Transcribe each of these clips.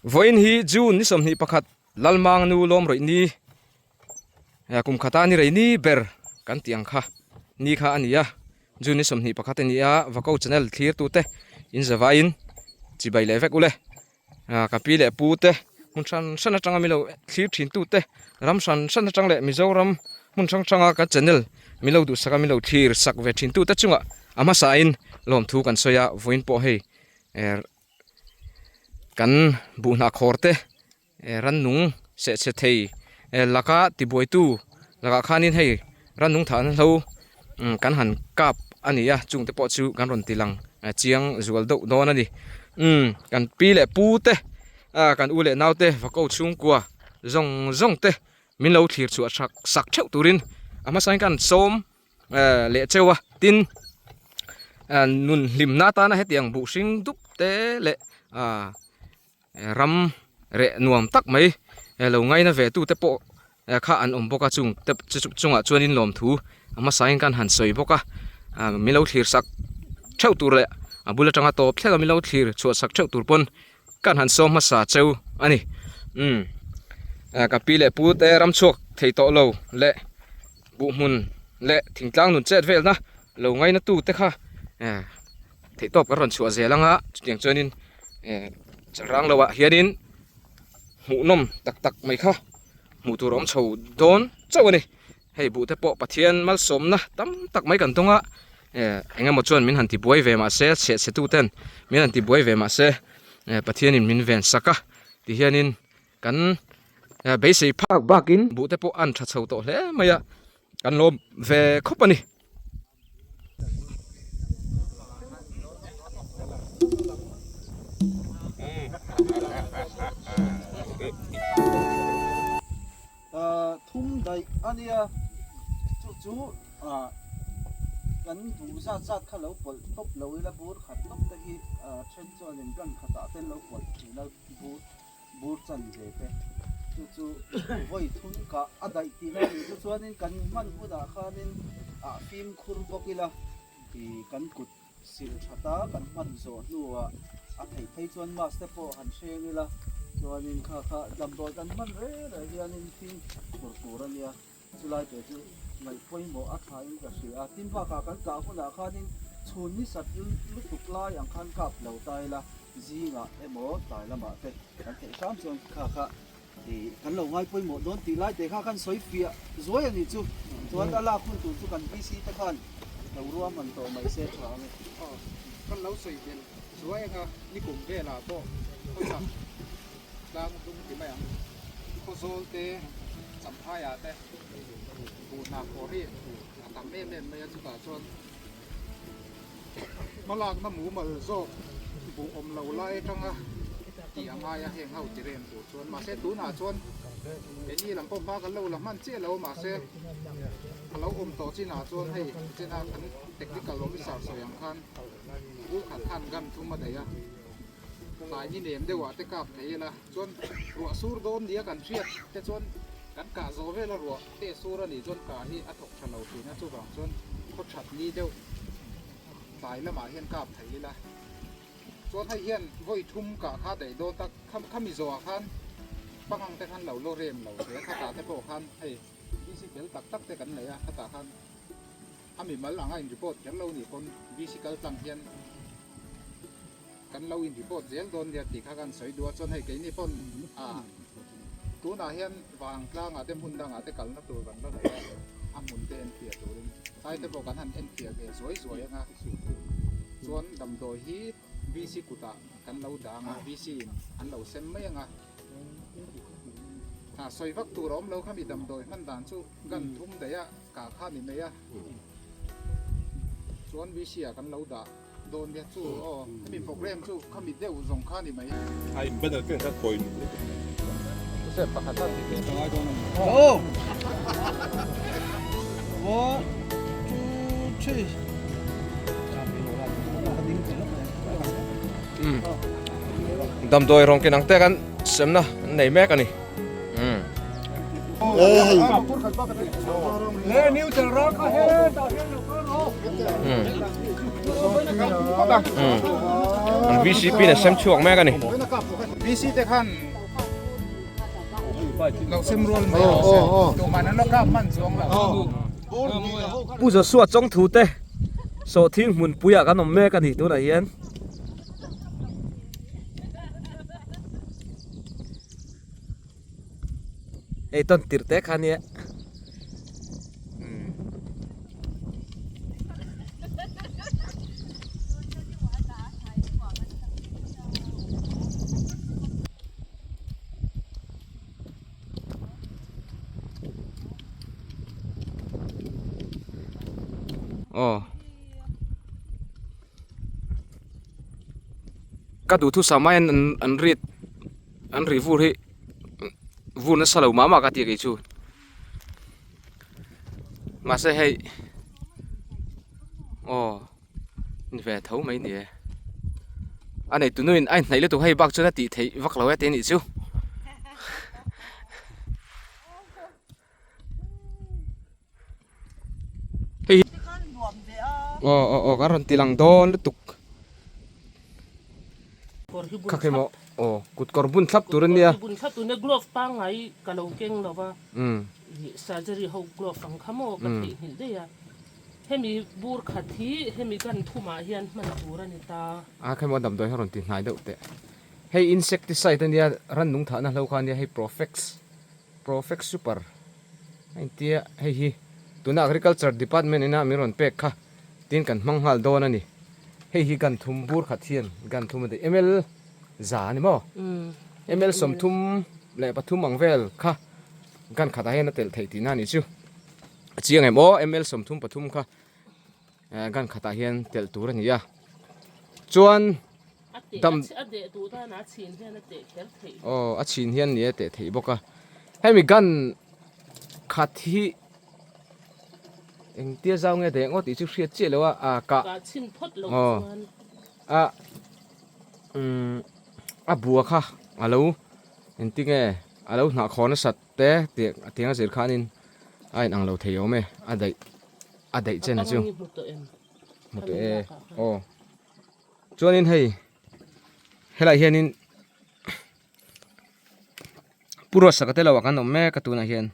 Vawiin hi June ni 21 Lalmang nu lawm rawih ni kum khata ni rei ni ber kan tih ang kha ni kha a ni a, June ni 21 a ni a, Vako channel thlir tute in zavaiin chibai leh vek ule. Ka pi leh pu te hmun hran hran atanga milo thlir thin tu te ram hran hran atang leh Mizoram hmun hrang hranga kan channel milo duhsak a milo thlir sak ve thin tu te chungah a hmasa in lawmthu kan sawi a vawiin pawh hei kan buhhnah khawr te Rannung sehchhe thei laka tibuaitu lakah khanin hei rannung thahna hlo kan han kap a ni a, chungte pawh chu kan rawn ti lang chiang zual deuh dawn a ni. Umm kan pi leh pu te kan u leh nau te vako chhungkua zawng zawng te min lo thlir chhuah sak sak theuh turin a hmasain khan sawm leh cheu a, tin nun hlimna atana hetiang buh hring dup te leh ah. Ram reh nuam tak mai lo ngaina ve tute pawh kha an awm bawk a chung te chungah chuanin lawmthu a hmasain khan han sawi bawk a min lo thlir sak theuh tur leh a bul atanga tawp thleng a min lo thlir chhuah sak theuh tur pawn kan han sawm hmasa cheu a ni umm ka pi leh pu te ram chhuak thei tawh lo leh buh hmun leh thingtlang nun chet velna lo ngaina tute kha Theihtawp kan rawn chhuah zel anga chutiang chuanin eh chalrang loah hianin hmuhnawm tak tak mai kha hmuh tur a awm chho dawn chauh a ni. Hei buh te pawh Pathian malsawmna tam tak mai kan dawng a eh eng emaw chuan min han tibuai ve mah se chhehchhe tu ten min han tibuai ve mah se eh Pathianin min ven sak a tihianin kan beisei phak bakin buh te pawh an tha chho tawh hle mai a kan lawm ve khawp a ni. Thum daih a nia chu chu kan duh zat zat kha lo pawlh tawp lo ila bur khat tawp te hi then chuanin ran khatah te an lo pawlh thin a bur. bur chan ve te chu chu vawi thum kah a daih tihna a nih chu chuanin kan hman hunah khanin ah fimkhur bawk ila ih kan kut sil that a kan hman zawh hnuah a theih phei chuan mask te pawh han hreng ila chuanin kha kha damdawi kan hman reng reng hianin fimkhur tur a nia chulai te chu ngaih pawimawh a thain ka hria a tin bakah kan kah hunah khanin chhun ni sat lutuk lai ang khan kap lo ta ila. Zingah emaw tlai lamah te kan theih hram chuan kha kha ih kan lo ngai pawimawh dawn tih lai te kha khan sawi fiah zuai a nih chu. Chuan a lak hun tur chu kan VC te khan lo ruah hman tawh mai se tha ang e. Aw, kan lo sawi belh zuai anga nikum velah pawh khawchhak tlang dung ti mai ang. Khawzawl te, Champhaiah te buhna khawr hi a tam em em mai a chutah chuan Hmalakna mumal zawk buh awm lo lai atanga tih a ngai a heng ho ti rem tur chuan mahse tunah chuan keini lam pawh hma kan lo la hman chiah lo mahse a lo awm tawh chinah chuan hei chena kan technical officer sawi ang khan bur khat khan gun thum a daih a tlai ni nem deuhah te kap thei ila chuan ruah sur dawn nia kan hriat te chuan kan kah zawh vela ruah te sur a nih chuan kah hi a thawk tha lo thin a chuvang chuan khaw that ni deuh tlai lamah hian kap thei ila chuan hei hian vawi thum kah kha daih dawn tak khami zawhah khan pangang te khan lo lo rem lo se khatah te pawh khan hei VC fel tak tak te kan nei a khatah khan a mimal anga in report kher lo nih pawn VC kal tlang hian Kan lo in report zel dawn nia tih kha kan sawi duh a, chuan hei keini pawn ah tunah hian vangtlangah te hmun dangah te kalna tur kan la nei a, a hmun te en fiah turin tlai te pawh kan han en fiah ve zuai zuai anga chuan damdawi hi VC kutah kan lo dah anga VC in an lo sem mai anga ah sawi vak tur a awm lo khami damdawi hman dan chu gun thum daih a kah kha ni mai a chuan VC ah kan lo dah. Dawn nia chu aw hemi program chu khami deuh zawng kha ni mai. A in banner ken kha kawi lutuk. Thusep pakhat a ti ve ka ngai dawn a ni. Oh! One, two, three. Damdawi rawng ken ang te kan semna an nei mek a ni. Umm. Umm. An VCP in a sem chhuak mek a ni. VC te khan lo sem rual mai rawh se. Tuman an lo kap hman chuang lo. Pu Joshua Chawngthu te sawhthing hmunpuiah kan awm mek a ni tunah hian. Hei tawn tirh te kha nia. Aw. Ka duhthusam aiin an rit. An ri vur hi vur nasa lo mah mah ka ti kei chu mahse hei aw ni ve tho mai ni e a nei tunuin a inhnaih lutuk hei bak chuan a tih theih vak lo e tih a nih chu. Hei aw aw aw kan rawn ti lang dawn lutuk kha khi maw aw kut kawr bun thlap tur ania bun thlap tur ania glove pangngai ka lo keng lo va surgery ho glove ang kha maw ka theihnghilh daih a hemi bur khat hi hemi gan thumah hian hman tur a ni ta a kha maw damdawi hi a rawn ti hnai deuh teh hei insecticide ania rannung thahna hlo kha ania hei profex. Profex Super a intia hei hi tuna Agriculture Department ina min rawn pek kha tin kan hmang nghal dawn a ni. Hei hi gan thum bur khat hian gan thum a daih ml za a ni maw? Ml 33 ang vel kha gan khatah hian a telh theih tihna a nih chu. A chiang em aw ml 33 kha gan khatah hian telh tur a ni a. Chuan dam aw a chhin hian ni a teh theih bawk a hemi gun khat hi engtia zau nge daih ang aw tih chu hriat chiah lo a a kah aw a umm a bua kha a lo engtinge a lo hnah khawr nasat te tih tiang a zir khanin a inang lo thei awm e a daih a daih chen chu hmu tawh e aw. Chuanin hei helaiah hianin Pu Ruatsaka te lo ah kan awm mek a tunah hian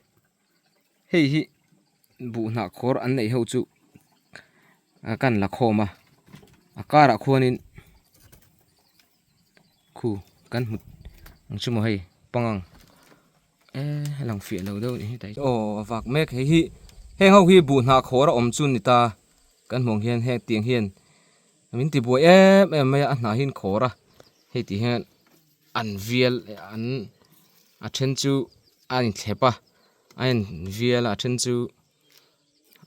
hei hi buh hnah khawr an neih ho chu kan la khawm a a karah khuanin khu kan hmu ang chu maw hei pangang e a lang fiah lo deuh a nih hi tai aw a vak mek hei hi heng ho hi buh hnah khawr a awm chu ni ta kan hmuh ang hian heng tiang hian min ti buai em em mai a a hnah hi an khawr a hei tih hian an vial an a then chu a inthlep a a in vial a a then chu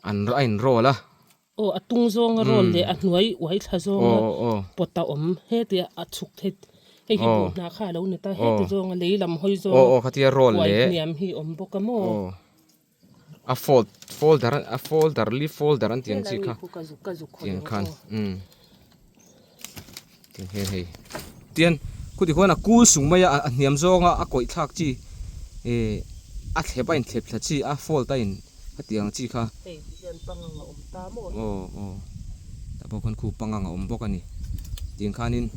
an a in roll a. Aw a tung zawnga rawn leh a hnuai uai thla zawnga pawt a awm heti a chhuk thei hei hi buh hna kha a lo ni ta heti zawnga lei lam hawi zawnga uai hniam hi awm bawk a maw. A fold folder a folder leaf folder an tih ang chi kha tiang khan umm tiang hian hei tian khutih khuan a kul sung mai a a hniam zawnga a kawih thlak chi eh a thlep a inthlep thla chi a fold a in hetiang ang chi kha hei ti hian pangang a awm ta maw aw aw tah pawh khuan khu pangang a awm bawk a ni tiang khanin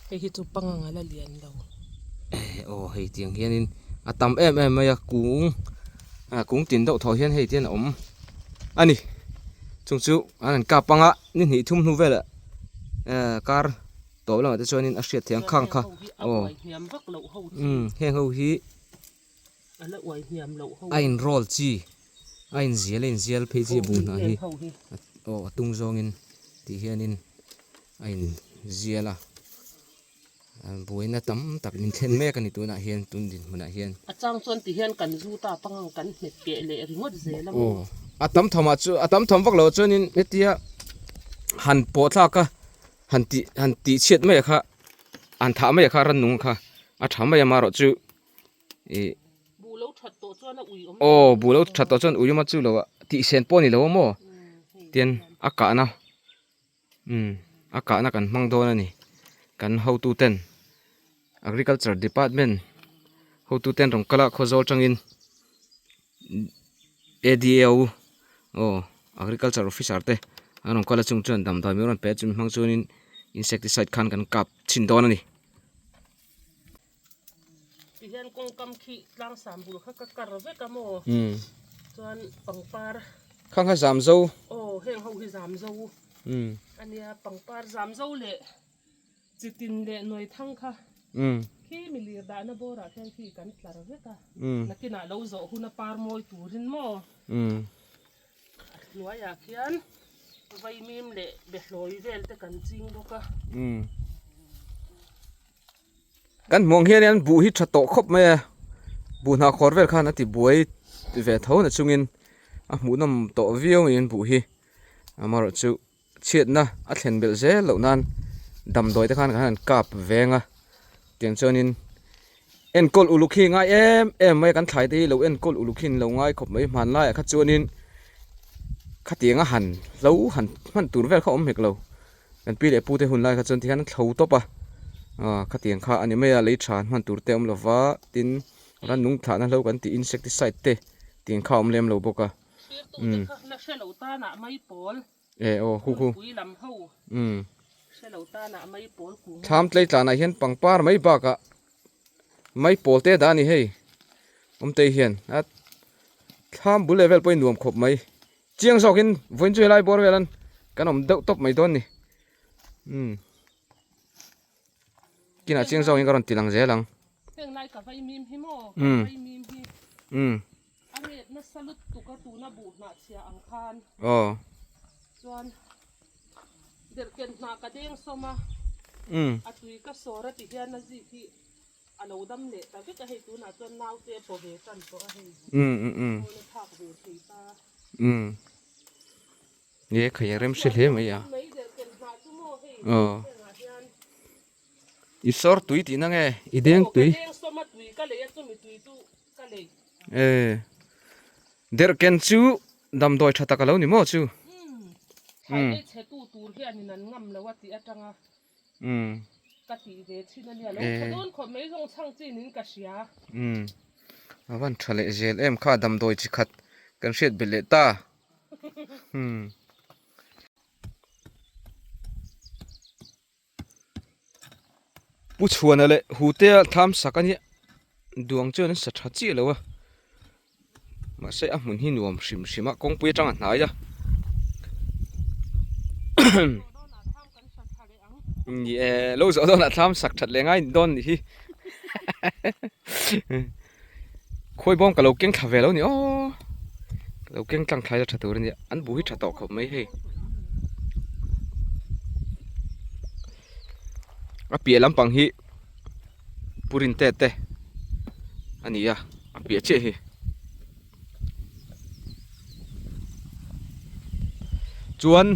hei hi chu pangang a la lian lo aw hei tiang hianin a tam em em mai a kung ah kung tin deuh thaw hian hei tian a awm a ni chung chu an han kap anga ni hnih thum hnu velah eh kar tawp lamah te chuanin a hriat theih ang khang kha aw umm heng ho hi a in roll chi a in zial a in zial phei chi a bu hnah hi aw a tung zawngin tih hianin a in zial a buaina tam tak min thlen mek a ni tunah hian tun dinhmunah hian. A chang chuan ti hian kan zu ta pangang kan hmet keh leh ringawt zel a maw. Aw a tam tham ah chu a tam tham vak lo chuanin hetia han pawh thlak a han tih han tih chhiat mai kha han thah mai kha rannung kha a tha mai a marawh chu ih Buh lo that tawh chuan a ui awm aw buh lo that tawh chuan ui awm a chu lo a tih sen pawh a ni lo a maw tian a kahna umm a kahna kan hmang dawn a ni kan hotu ten agriculture department hotu ten rawn kal a khawzawl tangin A D A O aw agriculture officer te. An rawn kal a chung chuan damdawi min rawn pe a chumi hmang chuanin insecticide khan kan kap chhin dawn a ni. Tihian kawngkam khi tlang sam bul kha ka kar vek a maw chuan pangpar Khang kha zam zo. Aw heng ho hi zam zo ania pangpar zam zo leh chitin leh nuai thang kha khi milir dahna bawrah khian khi kan tlar vek a nakinah lo zawh hun a par mawi turin maw. A hnuaiah khian vaimim leh behlawi vel te kan ching bawk a. Kan hmuh ang hian hian buh hi tha tawh khawp mai a, buh hnah khawr vel khan a ti buai ve tho na chungin a hmuhnawm tawh viau in buh hi amaherawhchu chhiatna a thlen belh zel loh nan damdawi te khan kan han kap veng a tiang chuanin enkawl uluk hi ngai em em mai a kan thlai te hi lo enkawl uluk hi an lo ngai khawp mai hmanlaiah kha chuanin khatianga han hlo han hman tur vel kha awm hek lo. Kan pi leh pute hun lai kha chuan tikhian an thlo tawp a, aw khatiang kha a ni mai a, lei tha hman tur te a awm lo va, tin rannung thlahna hlo kan tih insecticide te tiang kha a awm lem lo bawk a. Thirtute kha la hre lo tanah mai pawl E aw hu hu. Pui lam ho hre lo tanah mai pawl kung. Thlam tlei tlanah hian pangpar mai bakah mai pawl te dah a ni hei awmtei hian a thlam bul leh vel pawhin nuam khawp mai. Chiang zawkin vawiin chu helai bawr velan kan awm deuh tawp mai dawn ni. Umm. Kinah chiang zawkin ka rawn ti lang zel ang. Heng lai ka vai mim hi maw? Ka vai mim hi. Umm. A ret nasa lutuk a tuna buh hnah chhia ang khan. Aw. Chuan derhken hnah ka deng sawm a. Umm. A tui ka sawr a ti hian a zik hi A lo dam leh ta vek a hei tunah chuan naute a paw ve tan tawh a hei. Umm umm umm. Pawn a thlak ve thei ta. Umm. Ni khai a rem hre hle mai a. Mai der ken hnah chu maw hei. Aw. Hengah hian. I sawr tui tihna nge i deng tui. Aw ka deng sawm a tui ka lei a chumi tui chu ka lei. E. Derhken chu damdawi tha tak a lo ni maw chu. Umm. Thlai ei chhe tu tur hianin an ngam lo a tih atanga. Umm. Ka tih ve thin a nia, lo tha dawn khawp mai zawng chhang chin in ka hria. Umm. A van tha leh zel em kha damdawi chi khat kan hriat belh leh ta. Umm. Pu Chhuana leh Hutea thlam sak a nia duang chuan an sa tha chiah lo a. Mahse a hmun hi nuam hrim hrim a kawngpui atang a hnai a ni e lo zawh dawnah thlam sak that leh ngai dawn nih hi khawi bawm ka lo keng thla ve lo ni aw ka lo keng tlang thlai la tha tur a nia an bu hi tha tawh khawp mai hei a piah lampang hi. Purin te te a ni a, a piah chiah hi. Chuan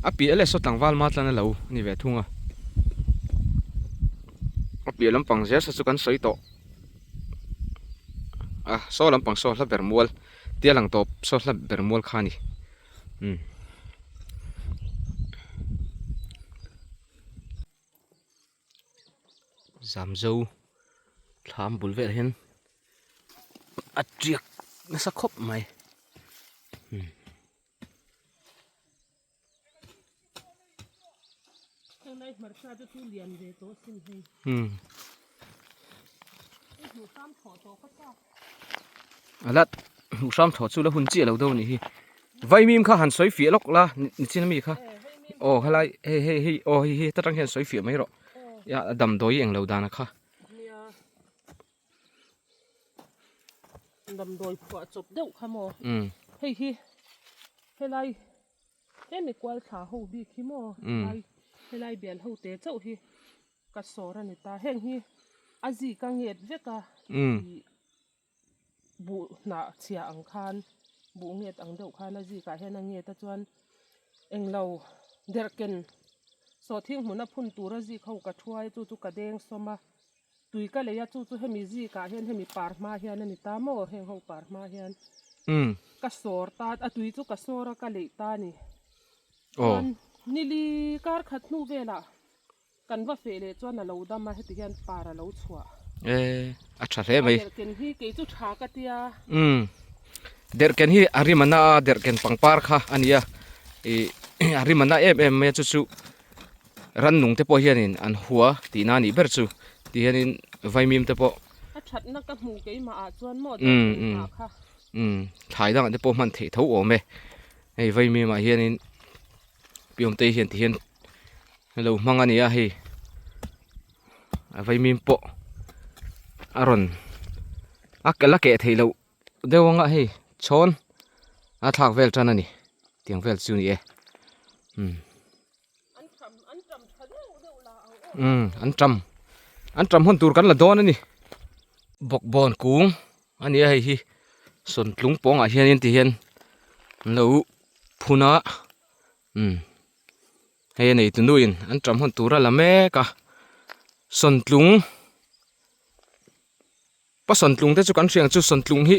a piah leh saw tlangval ma tlan a lo a ni ve thung a. A piah lampang zel saw chu kan sawi tawh a, saw lampang saw hla ber mual tia lang tawp saw hla ber mual kha a ni. Umm. Zamzo thlam bul velah hian a tiak nasa khawp mai umm. Umm. A la hmuh hram thaw chu la hun chiah lo deuh a nih hi vaimim kha han sawi fiah lawk la nichin ami kha aw helai hei hei hei aw hei hi heta tang hian sawi fiah mai rawh ia a damdawi eng lo dan a kha. Damdawi phuah chawp deuh kha maw hei hi helai hemi kual thla ho bik hi maw helai helai bial ho te chauh hi. Ka sawr a ni ta. Heng hi a zik a nget vek a ih buh hnah chhia ang khan buh nget ang deuh khan a zikah hian a nget a chuan englo derhken sawhthing hmuna phun tura zik ho ka thuai chu chu ka deng sawm a tui ka lei a chu chu hemi zikah hian hemi par hma hian a ni ta maw heng ho par hma hian ka sawr ta a tui chu ka sawr a ka leih ta a ni chuan nili kar khat hnu velah. Kan va feh leh chuan a lo dam a, heti hian par a lo chhuah. E, a tha hle mai. A derhken hi kei chu tha ka tia. Umm, derhken hi a rim a na a, derhken pangpar kha a nia. Ih. a rim a na em em mai a chu chu rannung te pawh hianin an hua tihna a nih ber chu ti hianin vaimim te pawh A thatna ka hmu keimah ah chuan maw dawhkan ah kha. Umm thlai dangah te pawh hman theih tho awm e hei vaimim ah hianin piawmtei hian ti hian lo hmang a ni a hei a vaimim pawh a rawn a la keh theih loh deuh anga hei chhawn a thlak vel tan a ni tiang vel chu a ni e umm umm an tam an tam hun tur kan la dawn a ni bawkbawn kung a ni a hei hi sawntlung pawngah hianin ti hian an lo phun a umm hei a neitu nuin an tam hun tur a la mek a sawntlung Pa sawntlung te chu kan hriat ang chu sawntlung hi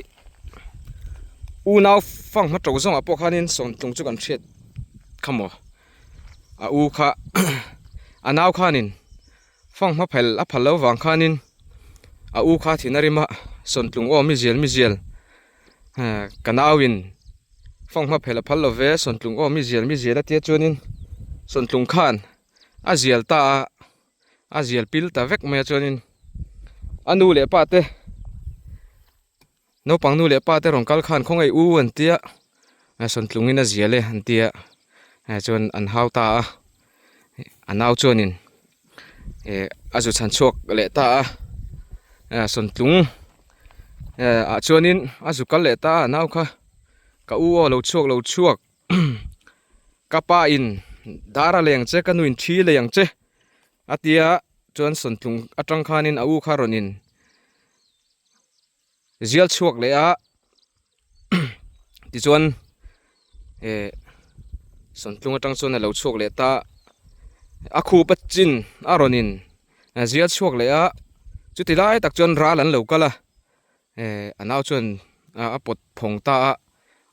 unau fang hma to zawngah pawh khanin sawntlung chu kan hriat kha maw a u kha a nau khanin fang hma phel a phal lo vang khanin a u kha thin a rim a sawntlung aw mi zial mi zial ka nauin fang hma phel a phal lo ve sawntlung aw mi zial mi zial a tia chuanin sawntlung khan a zial ta a. a zial pil ta vek mai a chuanin a nu leh pa te naupang nu leh pa te rawn kal khan khawngaih u an tia a sawntlung in a zial e an tia eh chuan an hau ta a a nau chuanin eh a zu chhan chhuak leh ta a eh sawntlung eh ah chuanin a zu kal leh ta a a nau kha ka u aw lo chhuak lo chhuak. Ka pa in dar a lei ang che ka nu in thi lei ang che a tia chuan sawntlung atang khanin a u kha rawn in zial chhuak leh a tichuan eh sawntlung atang chuan a lo chhuak leh ta a khup a chin a rawn in zial chhuak leh a chuti lai tak chuan ral an lo kal a. Eh a nau chuan a pawt phawng ta a,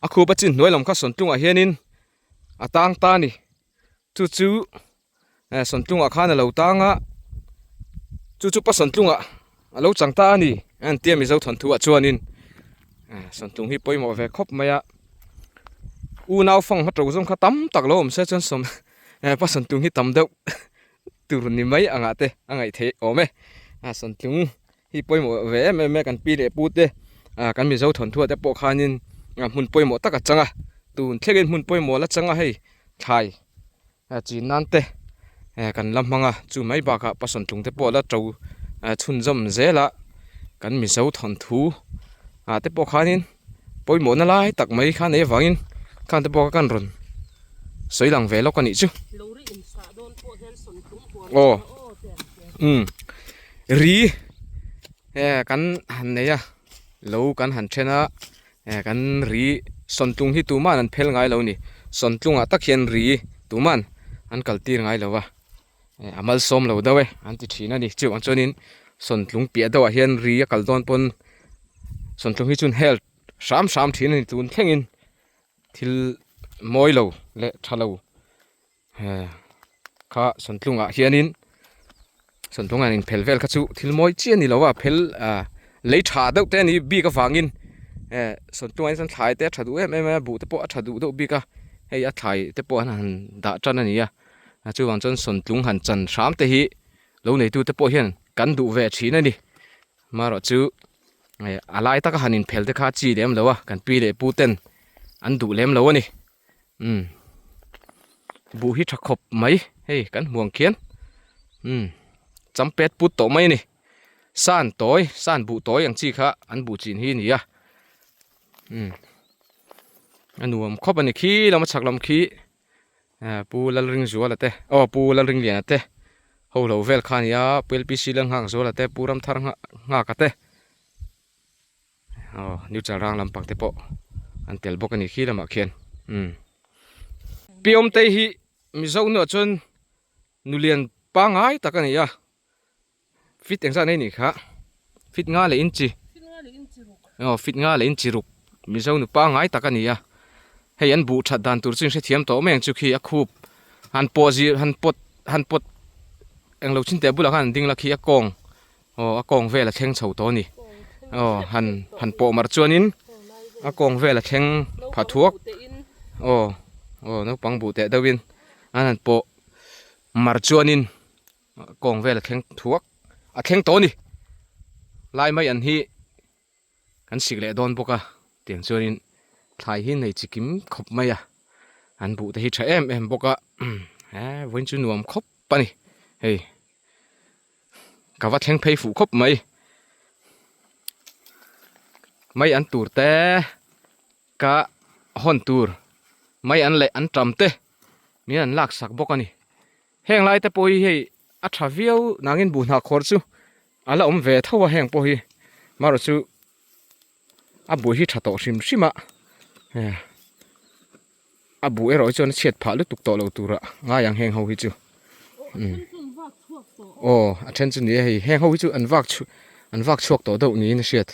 a khup a chin hnuai lam kha sawntlungah hianin a tang ta a ni chu chu eh sawntlungah khan a lo tang a chu chu pa sawntlungah a lo chang ta a ni a an tia mizo thawnthu ah chuanin eh sawntlung hi pawimawh ve khawp mai a unau fang hma to zawng kha tam tak lo awm se chuan sawm eh pa sawntlung hi tam deuh tur ni mai angah te a ngaih theih awm e a sawntlung. Hi pawimawh ve em em e kan pi leh pu te ah kan Mizo thawnthuah te pawh khanin hmun pawimawh tak a chang a tun thlengin hmun pawimawh la chang a hei thlai chin nan te eh kan la hmang a chu mai bakah pasawntlung te pawh la to chhunzawm zel a kan Mizo thawnthu ah te pawh khanin pawimawhna lai tak mai kha nei avangin khang te pawh kha kan rawn sawi lang ve lawk a nih chu aw umm ri eh kan han nei a lo kan han then a eh kan ri sawntlung hi tuman an phel ngai lo a ni sawntlungah tak hian ri tuman an kal tir ngai lo va eh a malsawm lo deuh e an ti thin a ni chuvang chuanin sawntlung piah deuhah hian ri a kal dawn pawn sawntlung hi chuan hel hram hram thin a ni tun thlengin thil mawi lo leh tha lo eh kha sawntlungah hianin sawntlung an inphel vel kha chu thil mawi chiah a ni lo a phel ah lei tha deuh te a ni bik avangin eh sawntlungah hian chuan thlai te a tha duh em em a buh te pawh a tha duh deuh bik a hei a thlai te pawh an han dah tan a ni a chuvang chuan sawntlung han chan hram te hi lo neitu te pawh hian kan duh ve thin a ni. Marawh chu a lai taka han inphel te kha chi lem lo a kan pi leh pu ten an duh lem lo a ni umm buh hi tha khawp mai hei kan hmuh ang khian umm champet put tawh mai a ni san tawi san buh tawi ang chi kha an buh chin hi a ni a umm a nuam khawp a ni khi lama chhak lam khi. Pu Lalringzuala te aw Pu Lalringliana te ho lo vel kha a ni a, Pu LPC Lalnghakzuala te Pu Ramthar Nghaka te aw New Chalrang lampang te pawh an tel bawk a ni khi lamah khian umm. Pi Awmtei hi Mizo nuah chuan nulian pangngai tak a ni a. Fit engzah nei nih kha fit nga leh inchi aw fit nga leh inchi ruk mizo nu pangngai tak a ni a hei an buh that dan tur chu in hrethiam tawh mai ang chu khi a khup han pawh zir han pawt han pawt englo chin teh bulah khan an ding la khi a kawng aw a kawng vel a thleng chho tawh a ni aw han han pawh mar chuanin a kawng vel a thleng pha thuak aw. Aw naupang buh teh deuhin an han pawh mar chuanin kawng vel a thleng thuak a thleng tawh a ni. Lai mai an hi kan sik leh dawn bawk a tiang chuanin thlai hi nei chi kim khawp mai a an buh te hi tha em em bawk a eh vawiin chu nuam khawp a ni hei ka va thleng phei fuh khawp mai mai an tur te ka hawn tur mai an leh an tam te min an lak sak bawk a ni heng lai te pawh hi hei a tha viau nangin buh hnah khawr chu a la awm ve tho a heng pawh hi marawh chu a buh hi tha tawh hrim hrim a a buh erawh hi chuan a chhiat phah lutuk tawh lo tura ngai ang heng ho hi chu aw a then chu ni e hei heng ho hi chu an vak chhuah an vak chhuak tawh deuh niin a hriat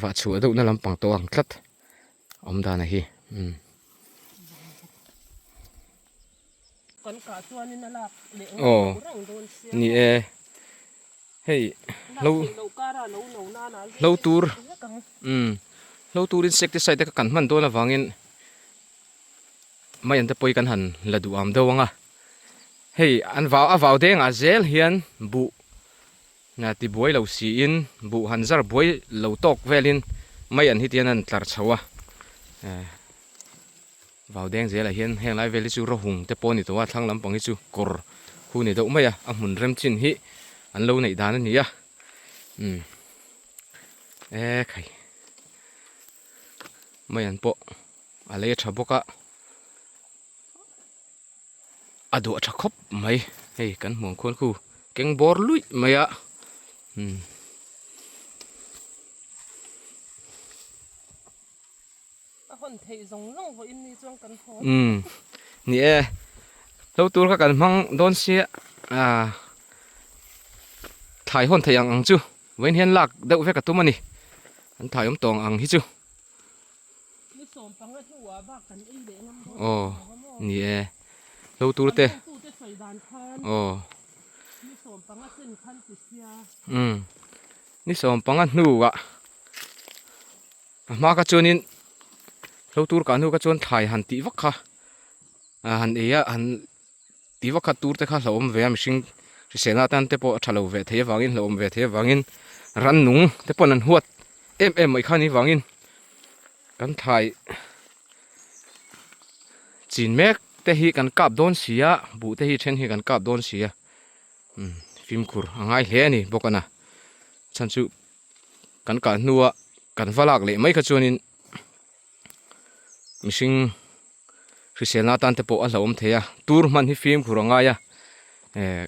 vah chhuah deuh na lampang tawh ang tlat awm dan a hi umm. Aw ni e hei hlo hlo tur umm hlo tur insecticide te kha kan hman dawn avangin mai an te pawh hi kan han la duh am deuh ang a hei an vau a vau dengah zel hian buh ti buai lo siin buh han zar buai lo tawk velin mai an hi tian an tlar chho a eh. Vau deng zelah hian heng lai vel hi chu rawhung te pawh a ni tawh a, thlang lampang hi chu kawr khu ni deuh mai a, a hmun rem chin hi an lo neih dan a ni a, umm e khai mai an pawh a lei a tha bawk a, a duah tha khawp mai hei kan hmuh ang khuan khu keng bawr luih mai a umm. A hawn theih zawng zawng vawiin ni chuan kan hawn. Umm ni e hlo tur kha kan hmang dawn sia ah thlai hawn theih ang ang chu vawiin hian lak deuh vek a tum a ni an thlai awm tawng ang hi chu. Ni sawm panga hnuah bak kan ei leh ngam dawn aw ni e hlo tur te Kan hotute sawi dan khan aw ni sawm panga chen khan ti sia. Umm ni sawm panga hnuah. A hma kha chuanin hlo tur kah hnu kha chuan thlai han tih vak kha ah han ei a han tih vak kha tur te kha hlauhawm ve a mihring hriselna atan te pawh a tha lo ve thei avangin hlauhawm ve thei avangin rannung te pawn an huat em em mai kha ni vangin kan thlai chin mek te hi kan kap dawn si a buh te hi then hi kan kap dawn si a umm fimkhur a ngai hle a ni bawk a na chhan chu. Kan kah hnua kan va lak leh mai kha chuanin mihring hriselna atan te pawh a hlauhawm thei a tur hman hi fimkhur a ngai a eh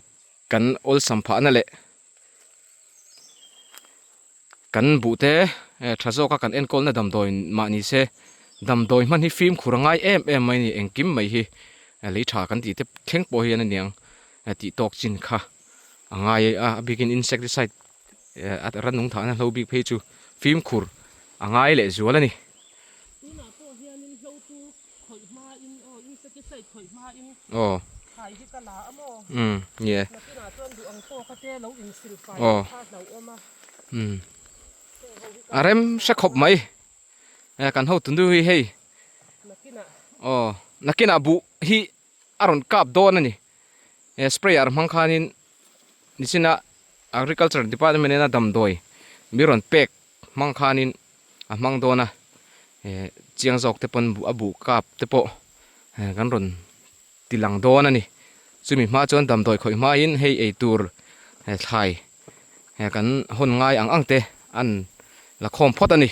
kan awlsam phahna leh kan buh te eh tha zawka kan enkawlna damdawi mah ni se damdawi hman hi fimkhur a ngai em em mai a ni engkim mai hi lei tha kan tih te thleng pawh hian a niang tih tawk chin kha a ngai a a bikin insecticide. A rannung thahna hlo bik phei chu fimkhur a ngai leh zual a ni. Tunah pawh hianin hlo chu khawih hmain aw insecticide khawih hmain thlai hi ka la a maw? Umm ni e. Nakinah chuan duh ang tawka te lo insil fai kha hlauhawm a. Umm a rem hre khawp mai. Kan hotu nu hi hei. Nakinah. Aw nakinah buh hi a rawn kap dawn a ni. Sprayer hmang khanin nichina Agriculture Department ina damdawi mi rawn pek hmang khanin a hmang dawn a, chiang zawk te pawn a buh kap te pawh kan rawn ti lang dawn a ni. Chumi hma chuan damdawi khawih hmain hei ei tur thlai kan hawn ngai ang ang te an la khawm phawt a ni.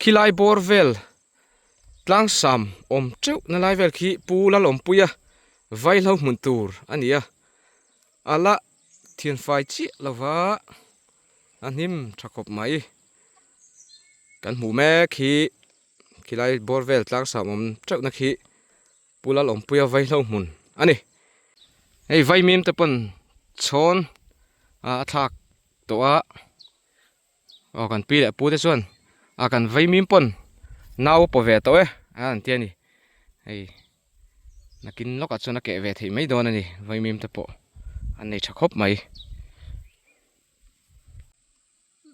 Khilai bawr vel Tlangsam awm teuh na lai vel khi Pu Lalawmpuia vaihlo hmun tur a ni a, a la thianfai chiah lova a hnim tha khawp mai. Kan hmuh mek hi khilai bawr vel tlangsam awm teuh na khi Pu Lalawmpuia vaihlo hmun a ni. Hei vaimim te pawn chhawn a thlak tawh a. Aw kan pi leh pu te chuan a kan vei mim pawn nau a paw ve tawh e a an ti a ni hei nakin lawkah chuan a keh ve theih mai dawn a ni vei mim te pawh an nei tha khawp mai.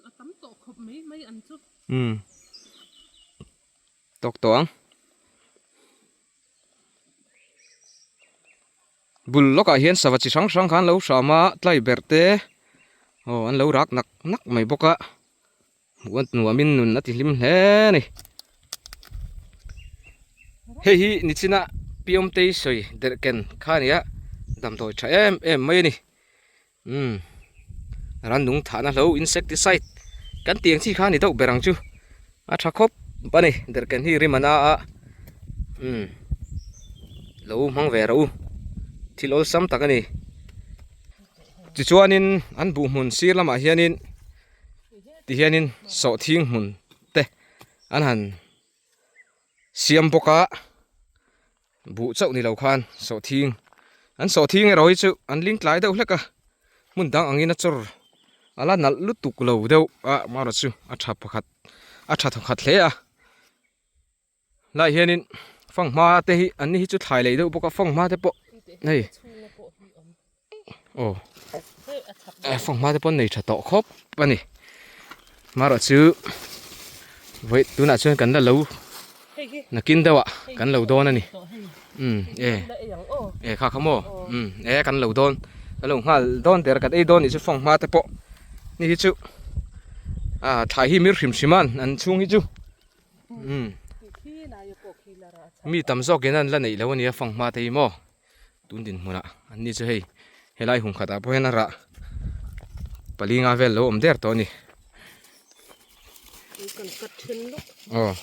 A tam tawh khawp mai mai an chu. Umm. Tawk tawh ang. Bul lawkah hian sava chi hrang hrang kha an lo hram a, tlai berh te aw an lo rak nak nak mai bawk a, hmuh a nuamin nun a ti hlim hle a ni. Hei hi nichina Piawmtei sawi derh ken kha a ni a, damdawi tha em em mai a ni. Umm rannung thahna hlo insecticide kan tih ang chi kha a ni deuh ber ang chu a tha khawp a ni derhken hi rim a na a umm lo hmang ve rawh u thil awlsam tak a ni tichuanin an buh hmun sir lamah hianin tihianin sawhthing hmun te an han siam bawk a. Buh chauh ni lo khan sawhthing an sawhthing erawh hi chu an ling tlai deuh hlek a hmun dang angin a chawr a la nalh lutuk lo deuh a amaherawh chu a tha pakhat a tha thawkhat hle a lai hianin fanghma te hi an ni hi chu thlai lei deuh bawk a fanghma te pawh hei aw fanghma te pawh an nei tha tawh khawp a ni amaherawh chu vawi tunah chuan kan la lo nakin deuh ah kan lo dawn a ni umm e e kha kha maw umm e kan lo dawn kan lo nghal dawn der kan ei dawn nih chu fanghma te pawh ni hi chu ah thlai hi mir hrim hrim a an chhung hi chu umm mi tam zawk in an la neih lo a nia fanghma te hi maw. Tun dinhmunah an ni chu hei helai hum khatah pawh hian a rah pali nga vel lo awm der tawh a ni. Aw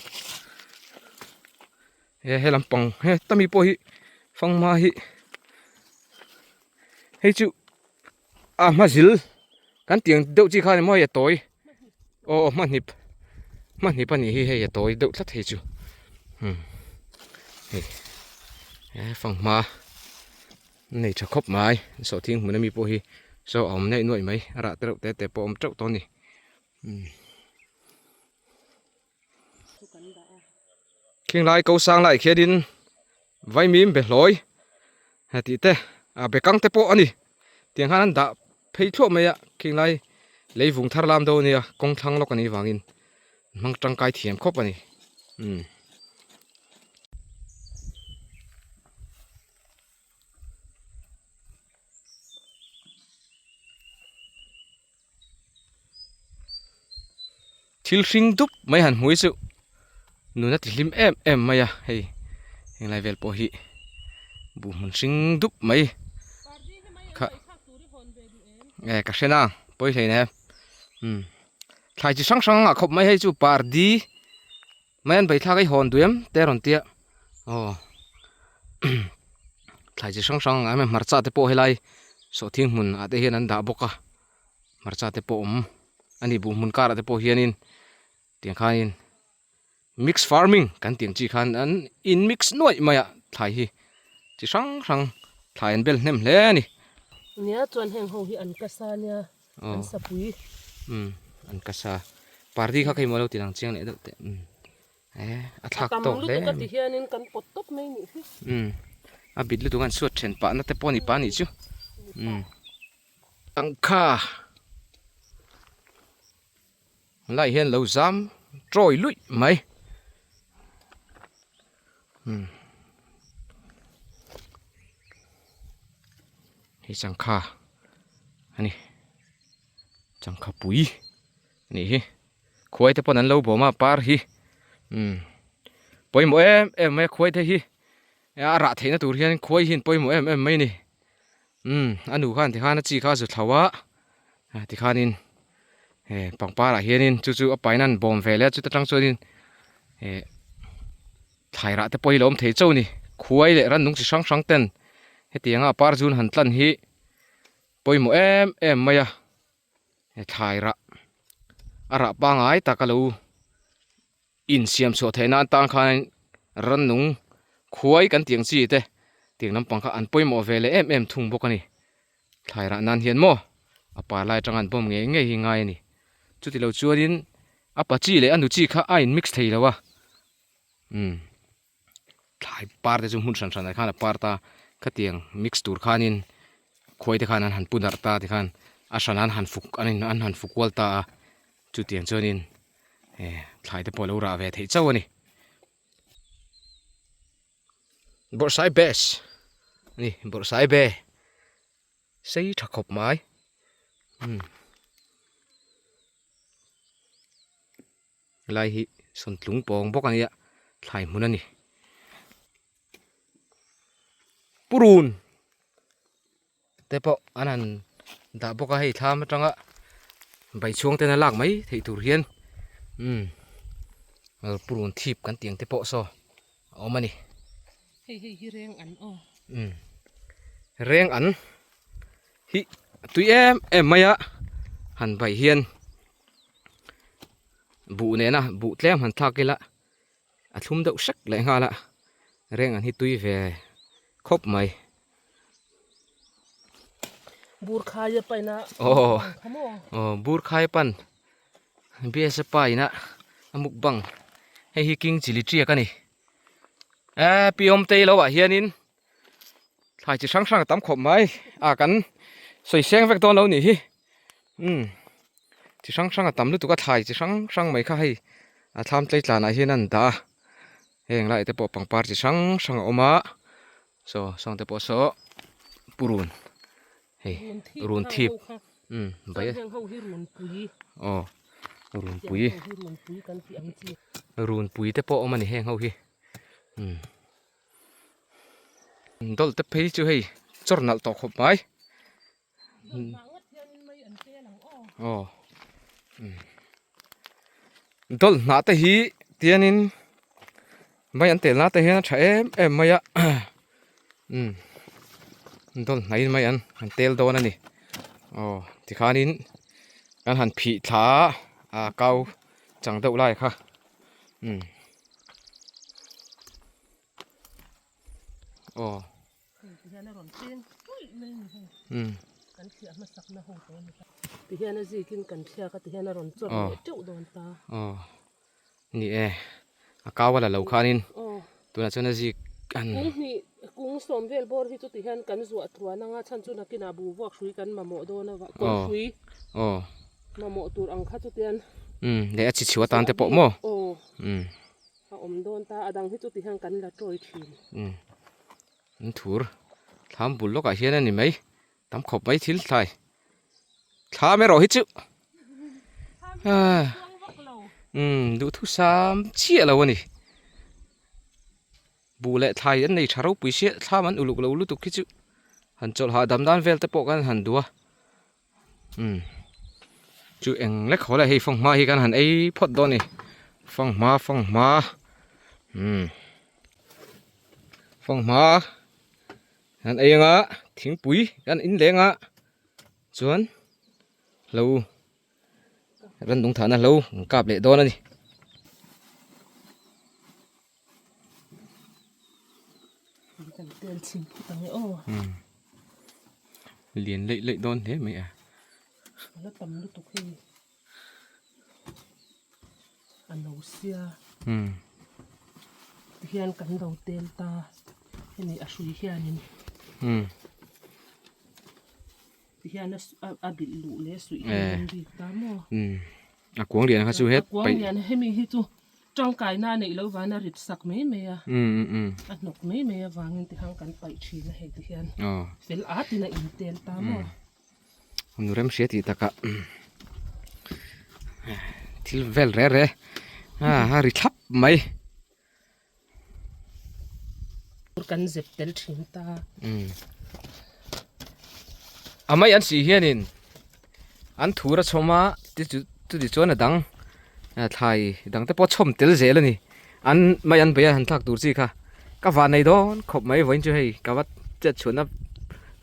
he he lampang he tami pawh hi fanghma hi hei chu a hma zil kan tih ang deuh chi kha a ni maw hei a tawi aw aw hmahnip hmahnip a nih hi hei a tawi deuh tlat hei chu umm hei he fanghma a nei tha khawp mai sawhthing hmun ami pawh hi saw a awm nuaih nuaih mai a rah te reuh te te pawh a awm teuh tawh a ni umm. Khing lai ko sang lai khianin vaimim be hlawi ha tih te ah be kang te pawh a ni tiang khan an dah phei thluah mai a khing lai lei vung thar lam deuh a nia kawng thlang lawk a nih vangin hmang tangkai thiam khawp a ni umm. Thil hring dup mai han hmui chu nun a ti hlim em em mai a hei henglai vel pawh hi buh hmun hring dup mai kha e ka hre na pawi hlei nem umm thlai chi hrang hrang ah khawp mai hei chu pardi mai an beithlak a i hawn duh em te a rawn tia aw thlai chi hrang hrang ah hmarcha te pawh helai sawhthing hmun ah te hian an dah bawk a. Hmarcha te pawh awm a ni buh hmun karah te pawh hianin tiang khanin mix farming kan tih ang chi khan an in mix nuaih mai a thlai hi chi hrang hrang thlai an bel hnem hle a ni. Nia chuan heng ho hi an kasa nia an sapui. Umm an kasa party kha kei maw lo ti lang chiang leh deuh teh umm e a thlak tawk hle. A tam lutuk a ti hianin kan pawt tawp mai nih hi. Umm a bit lutuk a an suat then pahna te pawh a ni pah a nih chu umm. Tangka lai hian lo zam tawi luih mai umm hei changkha a ni changkha pui a nih hi khuai te pawn an lo bawm a par hi umm pawimawh em em mai a khuai te hi a rah theihna tur hian khuai hi an pawimawh em em mai a ni. Umm a nu khan tikhan a chi kha a zu thlo a tikhanin eh pangpar ah hianin chu chu a pain a an bawm ve leh a chuta tang chuanin eh thlai rah te pawh hi a lo awm thei chauh a ni khuai leh rannung chi hrang hrang ten hetianga a par zun han tlan hi pawimawh em em mai a he thlai rah a rah pangai tak a lo. Insiam chhuah theih nan tan khan rannung khuai kan tih ang chi te tiang lampang kha an pawimawh ve leh em em thung bawk a ni. Thlai rah nan hian maw a par lai atanga an bawm ngei ngei hi ngai a ni. Chuti lo chuanin a pa chi leh a nu chi kha a in mix thei lo a umm thlai par te chu hmun hran hranah khan a par ta khatiang mix tur khanin khuai te khan an han pu darh ta tikhan a hran an han fuk an an han fuk kual ta a chutiang chuanin. Eh thlai te pawh a lo rah ve theih chauh a ni. Bawrhsai best ani bawrhsai be sei tha khawp mai umm helai hi sawntlung pawng bawk a nia thlai hmun a ni purun te pawh an han dah bawk a hei thlam atanga bai chhuang ten a lak mai theih tur hian umm purun thip kan tih ang te pawh saw a awm a ni. Hei hei hi reng an aw. Umm reng an hi a tui em em mai a han bai hian buh nena buh tlem han thlak ila a thlum deuh hrek leh nghal a reng an hi tui ve khawp mai. Bur khaia paina aw aw bur khaia pan bsa paina a mukbang hei hi king chilli tiak a ni e pi awm tei lo ah hianin thlai chi hrang hrang a tam khawp mai a kan sawi seng vek dawn lo nih hi umm chi hrang hrang a tam lutuk a thlai chi hrang hrang mai kha hei a thlam tlei tlanah hian an dah a heng lai te pawh pangpar chi hrang hrang a awm a saw sawng te pawh saw purun hei run thip umm bai aw runpui runpui te pawh a awm a ni heng ho hi umm. Dawlh te phei chu hei chawr nalh tawh khawp mai aw dawlh hnah te hi tianin mai an tel na te hian a tha em em mai a umm dawlh hnaiin mai an han tel dawn a ni aw tikhanin kan han phih thla a a kau chang deuh lai kha umm aw umm aw aw ni e a kau a la lo khanin tunah chuan a zik an kung sawm vel bawr hi chu ti hian kan zuah tluan anga chhan chu nakinah bu vuak hrui kan mamawh dawn a kawr hrui aw mamawh tur ang kha chu tian umm leh a chi chhiu atan te pawh maw aw umm a awm dawn ta a dang hi chu ti hian kan la tawi thin umm an thur thlam bul lawkah hian a ni mai tam khawp mai thil thlai thlam erawh hi chu umm duhthusam chiah lo a ni. Buh leh thlai an nei tha ropui sia thlam an uluk lo lutuk khi chu han chawlh hahdam dan vel te pawh kan han duh a umm chu eng lek haw leh hei fanghma hi kan han ei phawt dawn a ni fanghma fanghma umm fanghma kan ei anga thingpui kan in leng a chuan lo rannung thahna hlo an kap leh dawn a ni. Lian leih leih dawn hle mai a. La tam lutuk hei a no sia tihian kan lo tel ta hemi a hrui hianin tihian a bilh luh leh suih hian an bik ta maw. A kuang lian kha chu het paih. A kuang lian hemi hi chu tangkaina a neih loh vana a rit sak mai mai a. A hnawk mai mai avangin ti hang kan paih thin a hei ti hian fel at in a intel ta maw. Nu rem hria tih takah thil vel re re a ri thlap mai. Kan zep tel thin ta. A mai an sih hianin an thur a chhawm a chuti chuan a dang thlai dang te pawh a chhawm tel zel a ni an mai an bei a han thlak tur chi kha ka van nei dawn khawp mai vawiin chu hei ka va chet chhuahna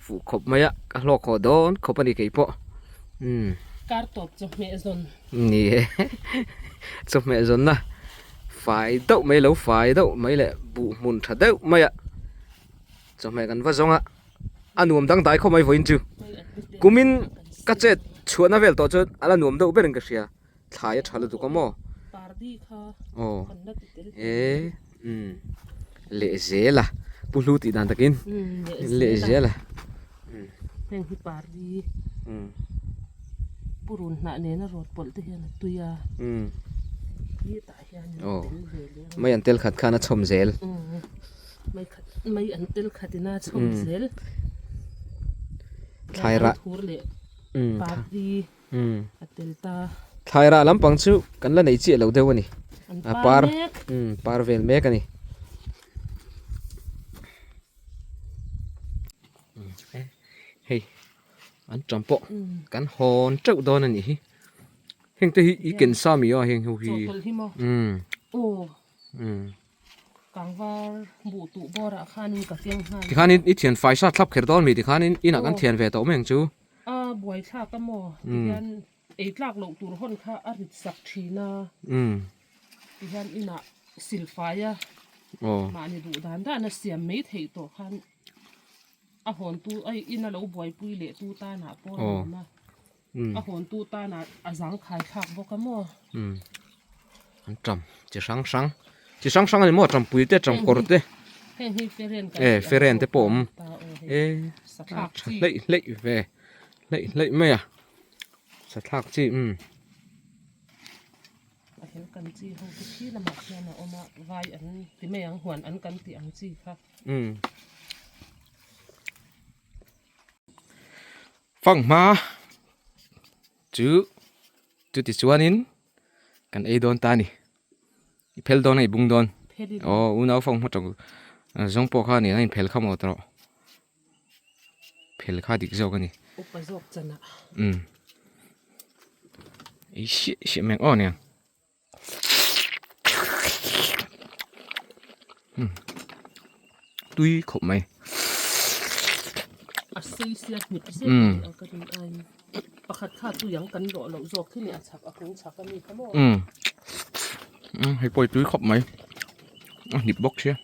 fuh khawp mai a ka hlawk haw dawn khawp a ni kei pawh umm. Kar tawp chawhmeh zawn. Ni e chawhmeh zawnna. Fai deuh mai lo fai deuh mai leh buh hmun tha deuh mai a chawhmeh kan va zawng a a nuam dang dai khawp mai vawiin chu kumin ka chet chhuahna vel tawh chuan a la nuam deuh berin ka hria thlai a tha lutuk a maw aw e umm leh zel a pu hlu tih dan takin leh zel a. Heng hi pardi purun hnah nena rawt pawlh te hian a tui a hetah hian tel ve leh mai an tel khat khan a chhawm zel. Mai khat mai an tel khat ina chhawm zel. Thlai rah. Thur leh party a tel ta. Thlai rah lampang chu kan la nei chiah lo deuh a ni. An par mek. Par vel mek a ni. Hei an ṭam pawh kan hawn ṭeuh dawn a nih hi. Heng te hi i ken sa mi a heng ho hi. Chawhtawlh hi maw? Aw. Kangvar buh tuh bawrah khanin ka keng nghal. Tikhanin i thian fai sa thlap kher dawn mi tikhanin inah kan thian ve tawh mai ang chu. A buaithlak a maw? Tihian ei tlak loh tur hawn kha a rit sak thin a. Tihian inah silfai a mahni duh dan dan a siam mai theih tawh khan a hawntu ai ina lo buaipui leh tu tanah pawh a nuam a. A hawntu tanah a zangkhai thlak bawk a maw? Umm an ṭam chi hrang hrang chi hrang hrang a ni maw ṭampui te ṭam kawr te Heng hi feren kan e feren te pawh a awm e a ṭha hleih hleih ve hleih hleih mai a sathlak chi umm. A hel kan chi ho te khi lamah khian a awm a vai an ti mai ang huan an kan tih ang chi kha. Umm. Fanghma chu chuti chuanin kan ei dawn ta a ni i phel dawn a i bung dawn aw unau fanghma tawng zawng pawh kha nia a inphel kha maw tawh phel kha dik zawk a ni umm ei siah siah mai ang aw nia. Tui khawp mai. A sei sia hnip zet a ka rin aiin pakhat kha tui ang kan lawh loh zawk khi nia chhak a kung chhak a mi kha maw. Umm hei pawh hi tui khawp mai a hnip bawk sia.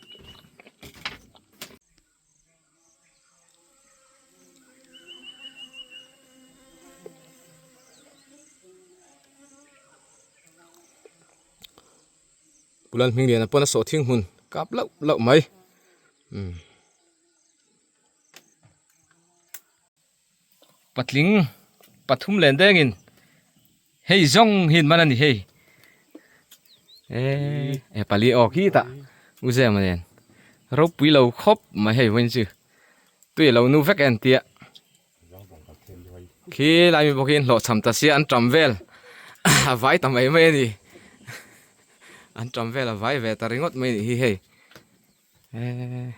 Pulan hming lian ah pawn a sawh thing hmun kap lauh lauh mai umm patling pathum len dengin hei zawng hi an man a ni hei eee pali aw khitah u zema nen ropui lo khawp mai hei vawiin chu tui a lo nu vek en tia. Khi lai mi bawk hi an hlawhchham ta sia an ṭam vel a vai ta mai mai a ni an ṭam vel a vai ve ta ringawt mai a nih hi hei eee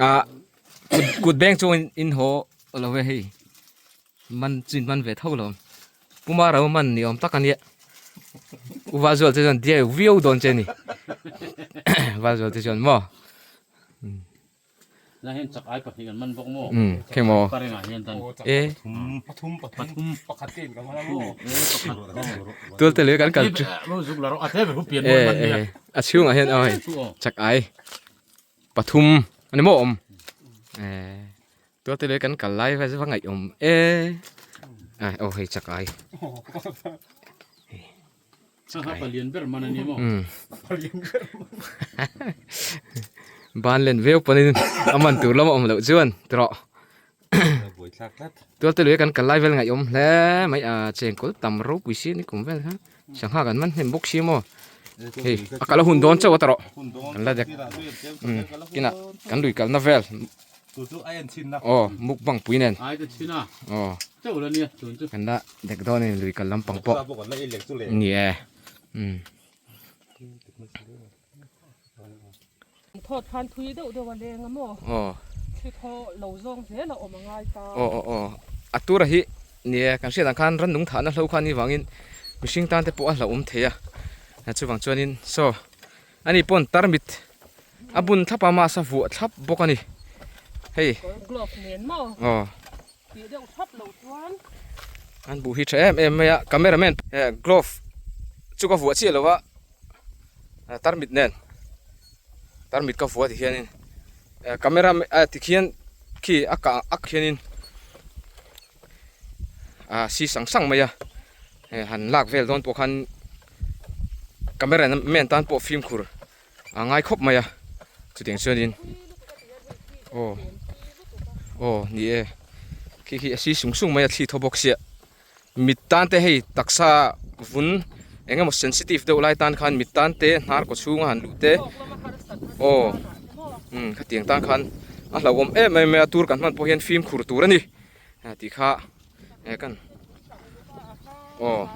ah kut kut beng chu in haw lo ve hei man chu in man ve tho lo puma ro man ni awm tak a nia u Valzual te chuan diai viau dawn che a ni Valzual te chuan maw. Na hian chak ai pahnih kan man bawk maw? Um, khe maw? Parengah hian dan. E. Pathum pathum pakhat te in ka man a maw? Tual te lui kan kal chu. Mo zuk la rawh a te ber hu pian maw man nia. A chhungah hian oi chak ai pathum ani maw awm. E. Tual te lui kan kal lai vel chu va ngaih awm e. Ai aw hei chak ai. Sangha palian ber man a ni maw? Palian ber man. Ban len viau panin a man tur lam a awm loh chuan tawh. Buai thlak tlat. Tual te lui kan kal lai vel ngaih awm hle mai a chengkawl tam ropui si a ni kum vel kha. Sangha kan man hnem bawk si maw. Hei a kal a hun dawn chauh a tawh. Kan la dek. Kinah kan lui kalna vel. Chu chu a en chhin na. Aw mukbang pui nen. Ai te chhin a. Aw. Chauh la nia tun chu. Kan la dek dawn a ni lui kal lampang pawh. Bawksa pawh kan la ei lek chu le. Ni e. Umm. Thawt khan thui deuh deuh a leng a maw? Aw. Thli thaw lo zawng zel a awm a ngai ta. Aw aw aw. A tura hi ni e kan hriat ang khan rannung thahna hlo khan ni vangin mihring tan te pawh a hlauhawm thei a. Chuvang chuanin saw Ani pawn tarmit a bun thlap a mask a vuah thlap bawk a ni hei Glove nen maw aw tih deuh thlap loh chuan an buh hi tha em em mai a camera man eh glove chu ka vuah chiah lo a tarmit nen tarmit ka vuah ti hianin eh camera eh tikhian khi a kah ak hianin ah si sang sang mai a eh han lak vel dawn pawh khan camera man tan pawh fimkhur a ngai khawp mai a chutiang chuanin aw aw ni e khi khi a si sung sung mai a thli thaw bawk sia mit tan te hei taksa vun. Eng emaw sensitive deuh lai tan khan mit tan te hnar kaw chhunga han luh te aw umm khatiang tan khan a hlauhawm em em mai a tur kan hman pawh hian fimkhur tur a ni tih kha eh kan aw.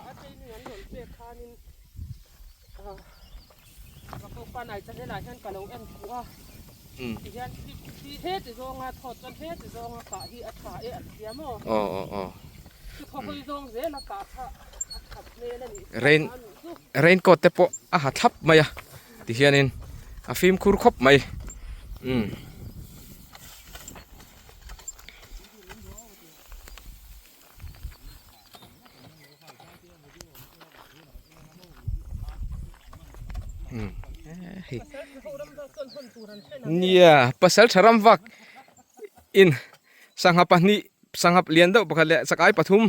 Rain rain coat te pawh a ha thlap mai a tihianin a fimkhur khawp mai umm. Nia pasal tha ram vak in sangha pahnih sangha lian deuh pakhat leh chakai pathum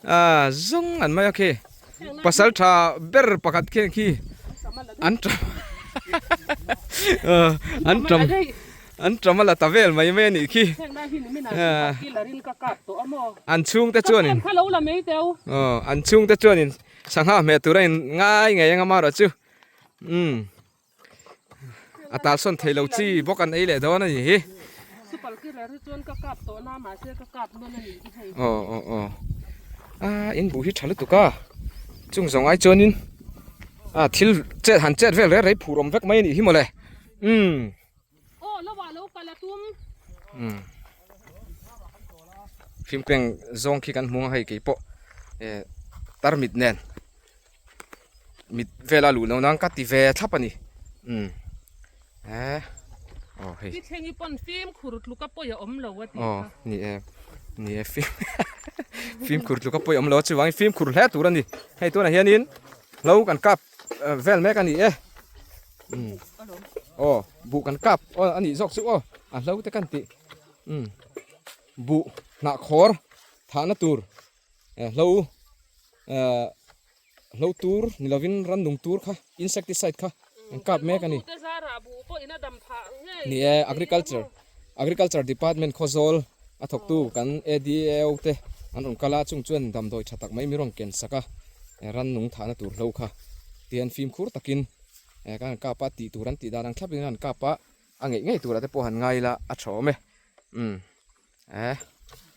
ah zawng an mai a khi pasal tha ber pakhat khian khi an ṭam an ṭam an ṭam a la ta vel mai mai a nih khi an chhungte chuanin aw an chhungte chuanin sangha hmeh tur a in ngai ngei anga marawh chu umm a tal sawn thei lo chi bawk an ei leh dawn a ni hi aw aw aw a in buh hi tha lutuk a chung zawng ai chuanin a thil chet han chet vel rei rei phur awm vek mai a nih hi mawle umm. Umm fimkeng zawng khi kan hmu ang hei keipawh eh tarmit nen mit vela luh loh nan ka ti ve thlap a ni umm eh aw hei Pi Thlengi pawn fimkhur tluka pawi a awm lo a tih aw ni e ni e fim fimkhur tluka pawi a awm lo a chuvangin fimkhur hle tur a ni hei tunah hianin hlo kan kap vel mek a ni e umm aw buh kan kap aw a nih zawk chu aw a hlo te kan tih umm buh hnah khawr thahna tur eh hlo eh hlo tur ni lovin rannung tur kha insecticide kha an kap mek a ni ni e agriculture agriculture department khawzawl a thawktu kan ADAO te an rawn kal a chung chuan damdawi tha tak mai mi rawn ken sak a rannung thahna tur hlo kha tihian fimkhur takin eh kan han kap a tih tur an tih dan ang thlap in an han kap a a ngeih ngei turah te pawh han ngai ila a tha awm e umm eh.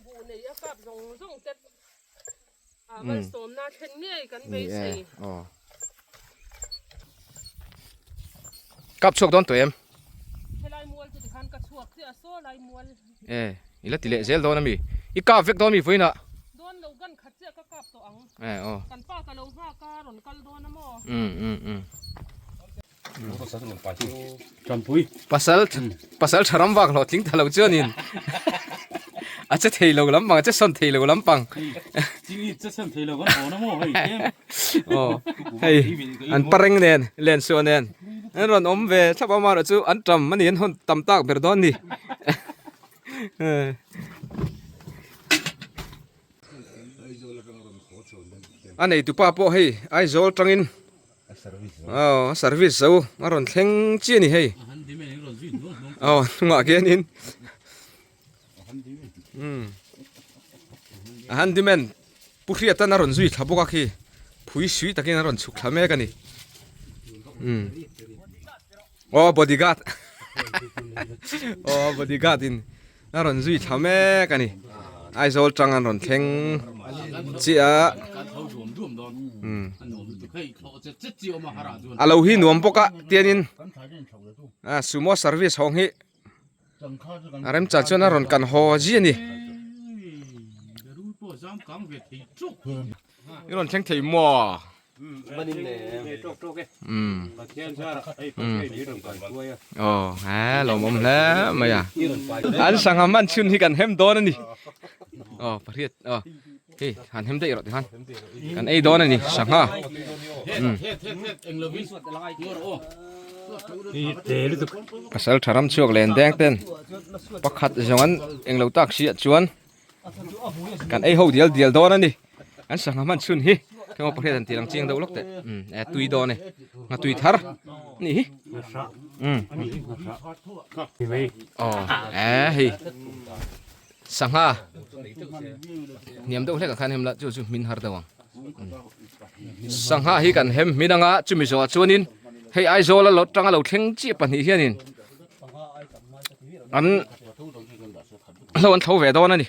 Buh nei a kap zawng zawng te a malsawmna thlen ngei kan beisei. Ni e aw. Kap chhuak dawn tawh em? Helai mual chu tikhan ka chhuak chiah a saw lai mual. E i la ti leh zel dawn ami? I kap vek dawn mi vawiinah? Dawn lo gan khat chiah ka kap tawh ang. E aw. Kan pa ka lo nghak a rawn kal dawn a maw? Um um um. Tanpui. Pasal pasal tha ram vak hlawhtling ta lo chuanin a che thei lo lampang a che sawn thei lo lampang. Chini che sawn thei lo kan hawn a maw hei tlem. Aw hei an pareng nen lensuah nen an rawn awm ve thlap a amaherawh chu an tam a ni an hawn tam tak ber dawn a ni. A neitupa pawh hei Aizawl tangin Aw a service zo a rawn thleng chiah a ni hei aw hnungah khianin umm a handyman pu hriatan a rawn zui thla bawk a khi phui sui takin a rawn chhuk thla mek a ni umm aw bodyguard aw bodyguard in A rawn zui thla mek a ni. Aizawl tang an rawn thleng chiah a. A lo hi nuam bawk a tianin a sumo service hawng hi a remchan chuan a rawn kan haw zia a ni. I rawn thleng thei maw? Aw he lawmawm hle mai a an sangha man chhun hi kan hem dawn a ni aw pariat aw hei han hem daih rawh tikhan kan ei dawn a ni sangha pasal tha ram chhuak len deng ten pakhat zawng an englo tak siah chuan Kan ei ho dial dial dawn a ni. An sangha hman chhun hi khaw pariat an tih lang chiang deuh lawk teh. Umm e tui dawn e. Ngha tui thar ni hi. Umm. Aw e hei sangha hniam deuh hlek ah khan hemla chu chu hmin har deuh ang. Sangha hi kan hem hmin anga chumi zawhah chuanin hei Aizawl a lo tanga lo thleng chiah pahnih hianin an hlo an thlo ve dawn a ni.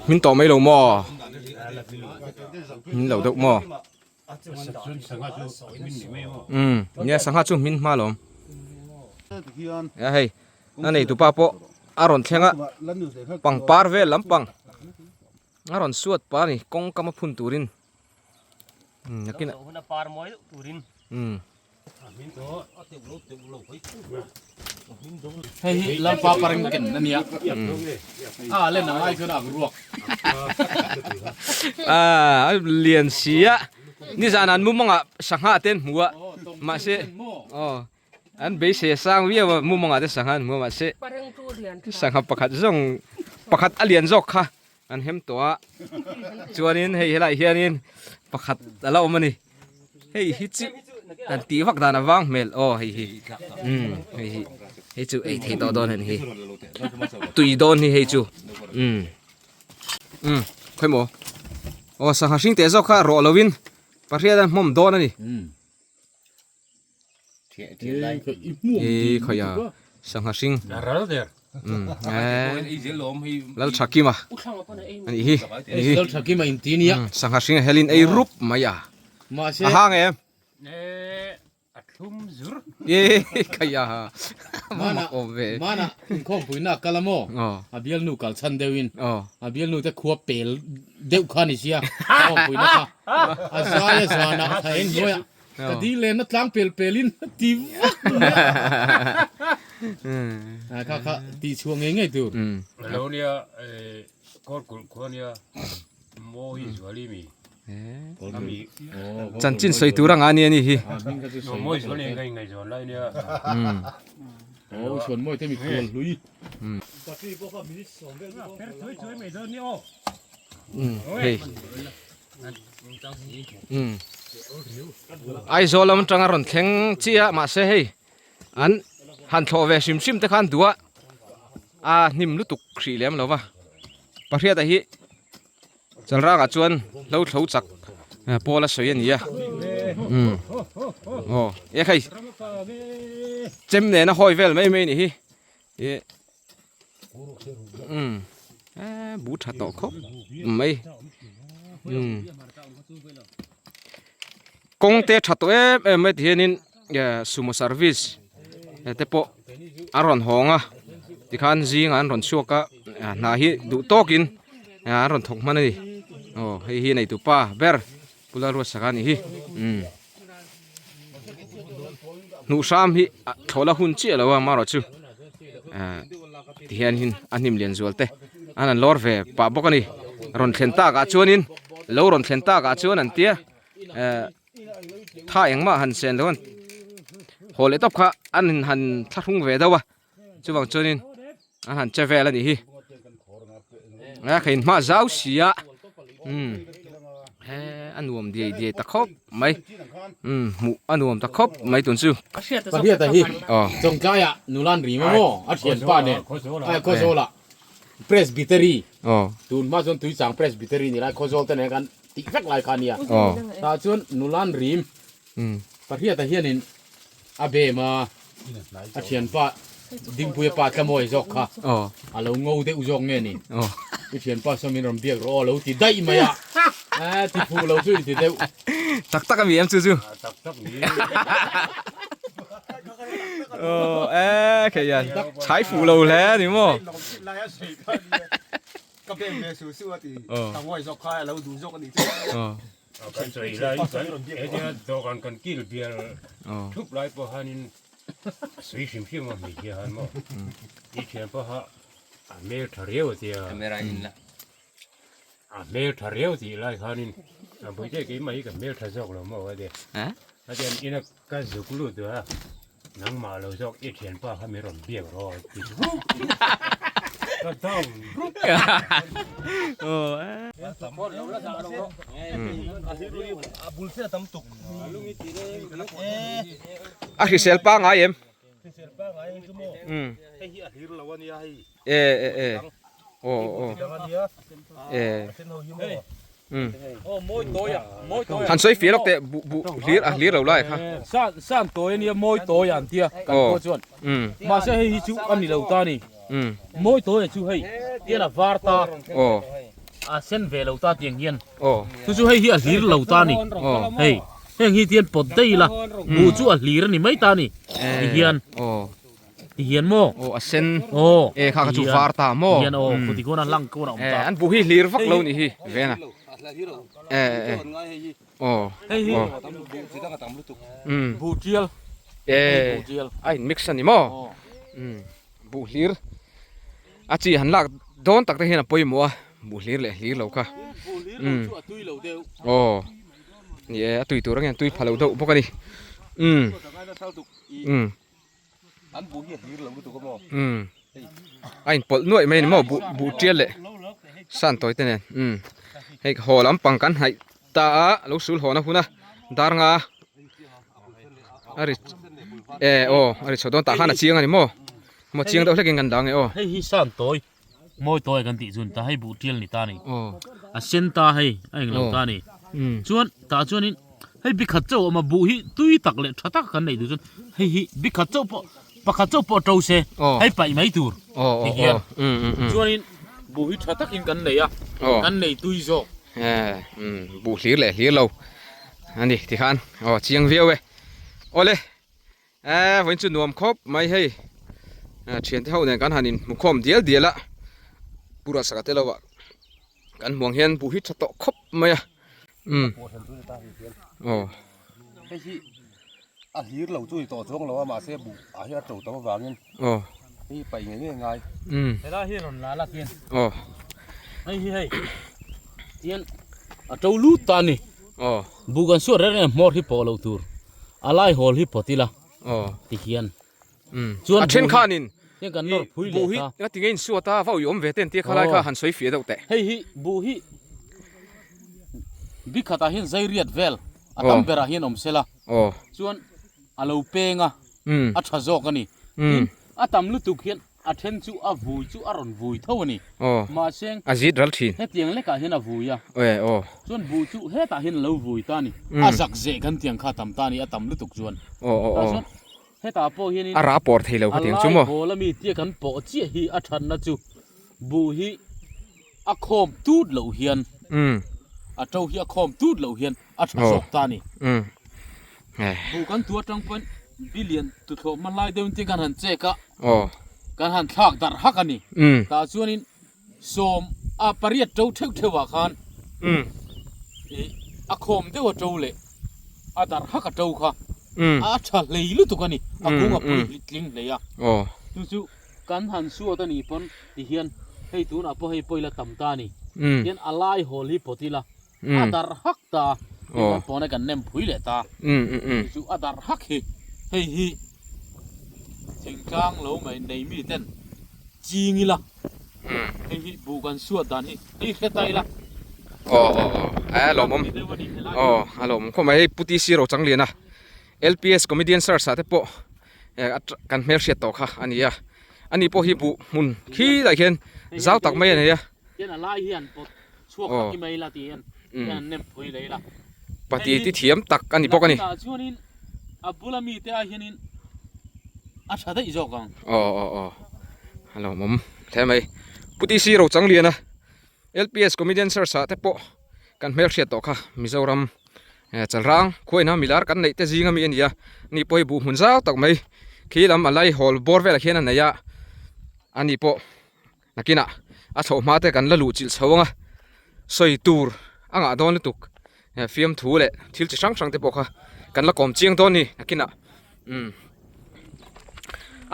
Min tawh mai lo maw? Min lo deuh maw? Umm nia sangha chu hmin hma lawm. A hei a nei tupa pawh a rawn thleng a pangpar vel lampang a rawn suat pah a ni kawng kam a phun turin umm nakinah umm. Hei hi Lalpa pareng ken a nia. A len ang ai chuan a ak ruak. A lian si a, nizan an mumangah sangha te an hmu a, mahse aw an beisei a sang viau a mumangah te sangha an hmu a mahse sangha pakhat zawng pakhat a lian zawk kha an hem tawh a chuanin hei helaiah hianin pakhat a la awm a ni hei hi chu kan tih vak dan avang hmel aw hei hi umm hei hi hei chu ei thei tawh dawn a ni hi tui dawn hi hei chu umm umm khawimaw aw sangha hring teh zawk kha rawh lovin pahriat a hmawm dawn a ni. I khawi a sangha hring lal tha kima a nih hi lal tha kima in ti nia sangha hring a helin ei rup mai a a hang em a thlum zur e khawi a mana awm ve mana inkhawm pui na kal amaw a bialnu kal chhan deuhin a bialnu te khua pel deuh kha ni sia khawm pui na kha a zai a zana tha eng hnuai a Ka dil len a tlang pel pel in ti vak mai a. Kha kha tih chhuah ngei ngei tur. Lo nia kawr kulh khua nia mawi zuali mi. Ami. Chanchin sawi tur anga ania ni hi. Mawi zuali ngai ngai zawn lai nia. Oh chuan mawi te mi kual hlui. Hei. Aizawl lam atanga rawn thleng chiah a mahse hei an han thlawh ve hrim hrim te khan duh a a hnim lutuk hrih lem lo va pahriata hi chalrangah chuan hlo thlo chak pawl a sawi a ni a umm aw e hei chem nena hawi vel mai mai a nih hi ih umm eee bu tha tawh khawp mai umm kawng te tha tawh em em mai tihianin eh sumo service te pawh a rawn hawng a tikhan zingah an rawn chhuak a hna hi duh tawkin an rawn thawk hman a ni aw hei hi neitu pa ber Pu Lalruatsaka a nih hi umm hnuh hram hi thlawhla hun chiah lo a amaherawh chu ah tihian hin a hnim lian zual te an han lawr ve pah bawk a ni rawn thlen tak ah chuanin lo rawn thlen tak ah chuan an tia eh tha engmah han sen lo an haw leh tawp kha an han thlahrung ve deuh a. Chuvang chuanin an han che vel a nih hi a kha inhma zau si a umm he a nuam diai diai ta khawp mai umm hmuh a nuam ta khawp mai tun chu Pahriata hi Chawngtlaiah Nulan ri maw maw a thianpa nen Khawzawlah Presbytery tun hma chuan Tuichang Presbytery ni lai Khawzawl te nen khan tih vek lai kha a nia tah chuan Nulan rim Pahriata hianin A bem a, a thianpa Dingpuia pa Tlamawi zawk kha a lo ngo deuh zawk nge ni? I thianpa saw min rawn biak rawh aw a lo ti daih mai a, eh ti phu lo chu inti deuh. Tak tak a mi em chu chu? Tak tak ni. Aw eh khei hian chhai fuh lo hle a ni maw? Ka bem ve su su a ti, Tlamawi zawk kha a lo duh zawk a nih chu. Kan sawi lai kan hetia dawhkan kan kil bial thup lai pawh hianin a sawi hrim hrim a hmeichhia han maw i thian pawha a hmel tha riau a tia a hmel tha riau tih lai khanin a buite keimah hi ka hmel tha zawk lo maw a tia a tian ina ka zuk lut a nangmah lo zawk i thianpa kha min rawn biak rawh a ti ka down rup. A hrisel pangai em? Hrisel pangai em chu maw? Hei hi a hlir lo a nia hei. E e e. Aw aw. E. Um. Han sawi fiah lawk teh buh buh hlir a hlir lo lai kha. San san tawi ania mawi tawi an tia kan pawh chuan. Mahse hei hi chu a ni lo ta a ni. Mawi tawi chu hei tian a var ta. Aw. A sen ve lo ta tiang hian. Aw. Chu chu hei hi a hlir lo ta a ni. Aw. Hei heng hi tian pawt daih ila buh chu a hlir a ni mai ta a ni. Ti hian. Aw. Ti hian maw? Aw a sen. Aw. E kha kha chu var ta maw? Ti hian aw khuti khawn a lang kawn a awm ta. E an buh hi hlir vak lo nih hi vena. E e. Aw. Hei hi. Um. Buh tial. E. A in mix a ni maw? Um. Buh hlir a chi han lak dawn tak te hian a pawimawh a buh hlir leh hlir lo kha. Buh hlir lo chu a tui lo deuh. Aw. Ni e a tui tur ang hian tui pha lo deuh bawk a ni. Um. Um. An buh hi a hlir lo lutuk a maw? Umm. A inpawlh nuaih mai a ni maw buh buh tial leh san tawi te nen. Umm. Hei haw lampang kan hnaih ta a lo sul haw na hun a dar nga a ri e aw a ri chho dawn tah khan a chiang a ni maw? Maw chiang deuh hlekin kan dang e aw. Hei hi san tawi mawi tawi kan tih chu ni ta hei buh tial ni ta a ni. A sen ta hei a englo ta a ni. Chuan tah chuanin hei bikhat chauh a awm a buh hi tui tak leh tha tak kan neih duh chuan hei hi bikhat chauh pawh pakhat chauh pawh to se hei paih mai tur ti hian chuanin buh hi tha takin kan nei a kan nei tui zawk. Buh hlir leh hlir lo a ni tikhan aw chiang viau e awle. Eee vawiin chu nuam khawp mai hei thiante ho nen kan han inhmu khawm dial dial a pura saka te lovah kan hmuh ang hian buh hi tha tawh khawp mai a umm aw hei hi a hlir lo chu ni tawh chuang lo a mahse buh ah hian a to tam avangin aw hei paih ngei ngei a ngai umm helai hi rawn la la khian aw hei hi hei tian a to lut ta a ni. Aw. Buh kan suat reng reng hmawr hi pawh loh tur. A lai hawl hi pawt ila. Aw. Ti hian. Umm. Chuan A then khanin. Hian kan nawr phui leh ta. Buh hi nga ti nge in suat a, va ui awm ve ten tia kha lai kha han sawi fiah deuh teh. Hei hi buh hi bi khatah hian zai riat vel a tam berah hian awm sela. Aw. Chuan a lo peng a. Umm. A tha zawk a ni. Umm. Tin a tam lutuk hian A then chu a vui chu a rawn vui tho a ni. Aw. Mahse. A zit ral thin. Hetiang lekah hian a vui a. Aw aw. Chuan buh chu hetah hian a lo vui ta a ni. A zak zeh kan tiang kha a tam ta a ni, a tam lutuk chuan. Aw aw aw. Tah chuan hetah pawh hianin. A ra pawr thei lo khatiang chu maw. A lai hawl ami tia kan pawh chiah hi a thatna chu buh hi a khawm tut loh hian. Umm. A to hi a khawm tut loh hian a tha zawk ta a ni. Umm. Buh kan tu atang pawn billion tuthlawh hma lai deuhin te kan han check a. Aw. Kan han thlak darh hak a ni. Umm. Tah chuanin sawm a pariat to theuh theuh ah khan Umm. ih a khawm deuh a to leh a darh hak a to kha Umm. a tha hlei lutuk a ni. A kung a pui tling hlei a. Aw. Chu chu kan han suat a nih pawn ti hian hei tunah pawh hei pawh ila tam ta a ni. Umm. Tian a lai hawl hi pawt ila A darh hak ta, hei kan pawn a kan nem phui leh ta. Chu a darh hak hi, hei hi thingtlang lo mai nei mi ten ching ila, hei hi buh kan suat dan hi, hei hre ta ila. Aw aw aw, a lawmawm, aw a lawmawm khawp mai, hei Pu TC Rochang Liana LPS Comedian Search ah te pawh kan hmelhriat tawh kha a ni a, ani pawh hi buh hmun khi lai khian zau tak mai a nei a. Tian a lai hian pawt chhuak tak i mai la ti hian hian an nem phui leh ila. Pati ti thiam tak a ni bawk a ni. Nakinah chuanin a bula mite ah hianin a tha daih zawk ang. Aw aw aw a lawmawm hle mai. Pu TC Rochangliana LPS Comedian Search ah te pawh kan hmelhriat tawh kha Mizoram Chalrang khuaina milar kan neih te zinga mi a ni a, ni pawh hi buh hmun zau tak mai khi lam a lai hawl bawr velah khian a nei a, ani pawh nakinah a chhoh hma te kan la luh chilh chho ang a, sawi tur a ngah dawn lutuk fiamthu leh thil chi hrang hrang te pawh kha kan la kawm chiang dawn a ni nakinah umm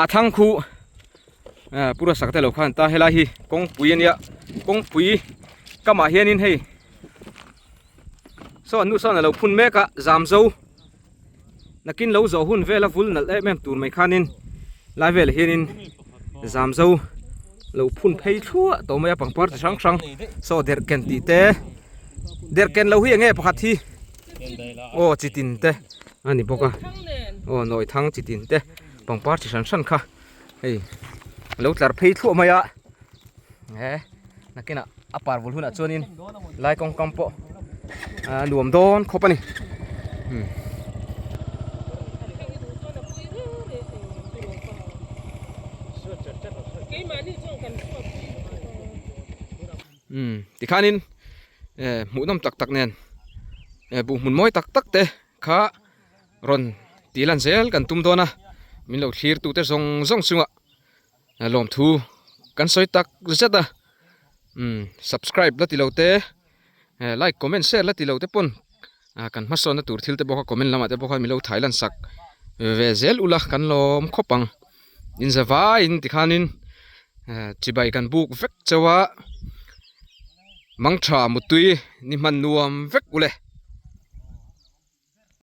a thang khu pura sak te lo khan ta helai hi kawngpui a nia kawngpui kamah hianin hei saw an nu sawn a lo phun mek a zam zo nakin lo zawh hun vela vul nalh em em tur mai khanin lai velah hianin zam zo lo phun phei thluah tawh mai a pangpar chi hrang hrang saw derhken tih te derhken lo hi eng nge pakhat hi aw chi tin te a ni bawk a aw nawi thang chi tin te pangpar chi hran hran kha hei lo tlar phei thluah mai a. Nakinah a par vul hunah chuanin lai kawng kam pawh a nuam dawn khawp a ni. Umm tikhanin eh hmuhnawm tak tak nen eh buh hmun mawi tak tak te kha rawn tih lan zel kan tum dawn a min lo thlir tute zawng zawng chungah lawmthu kan sawi tak zet a umm subscribe la ti lo te eh like comment share la ti lo te pawn ah kan hmasawnna tur thil te bawk a comment lamah te pawh khan min lo thai lan sak ve zel ula kan lawm khawp ang in zavaiin tikhanin eh chibai kan buk vek chauh a mangtha mutui ni hman nuam vek ule.